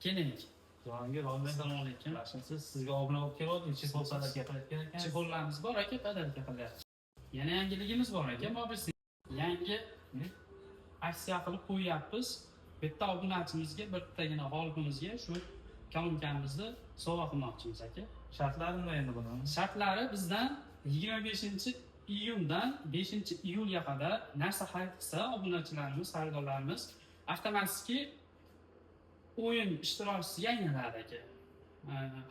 Keling. Jahongir, oldin Assalomu alaykum. Yaxshimisiz? Sizga obuna bo'lib kelgandim, чехол sadaqa qilayotgan ekansiz. Чехол larimiz bor, aka, подарка qilyapti. Yana yangiligimiz bor, aka. Mobil yangi aksiya qilib qo'yyapmiz. Bitta obunachimizga, bittagina g'olibimizga shu kolonkamizni sovg'a qilmoqchimiz, aka. Shartlari nima endi buni? Shartlari: bizdan 25 iyundan 5 iyulga qadar narsa xarid qilsa obunachilarimiz, xaridorlarimiz avtomatik o'yin ishtirokchisiga aylanadi, aka.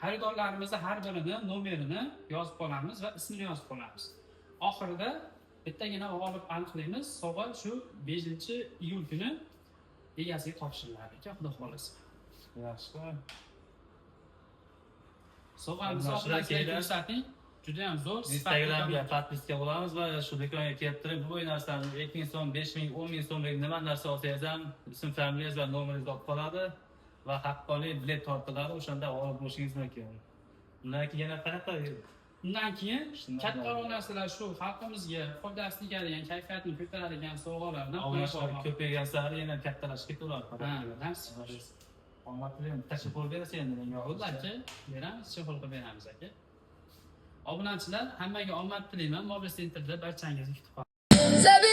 Xaridorlarimizni har birini nomerini yozib qolamiz va ismini yozib qolamiz. Oxirida bittagina g'olib aniqlaymiz. Sovg'a shu 5 iyul kuni egasiga topshiriladi, aka, xudo xohlasa. Yaxshi. Sovg'amizni Obunachilar obunachilarga keldi. ko'rsating. Juda ham zo'r, sifatli Instagramga kolonka. Подписка bo'lamiz va shu do'konga kelib turib, bu narsani 2000 so'm, 5000, 10 000 so'mlik nima narsa olsangiz ham, ism, familiyangiz va nomeringizni olib qoladi va haqqoniy bilet tortiladi, o'shanda g'olib bo'lishingiz mumkin. Undan keyin yana qanaqa? Undan keyin Shundan kattaroq bor. narsalar, shu xalqimizga foydasi tegadigan, kayfiyatini ko'taradigan sovg'alardan. Obunachilar ko'paygan sari yana kattalashib ketaveradi. Ha, nasib. Omad tilayman. Bitta чехол berasiz endi menga. Bo'ldi, aka, beramiz, чехол qilib beramiz, aka. Obunachilar, hammaga omad tilayman. Mobil Centerda barchangizni kutib qolaman. Tabii.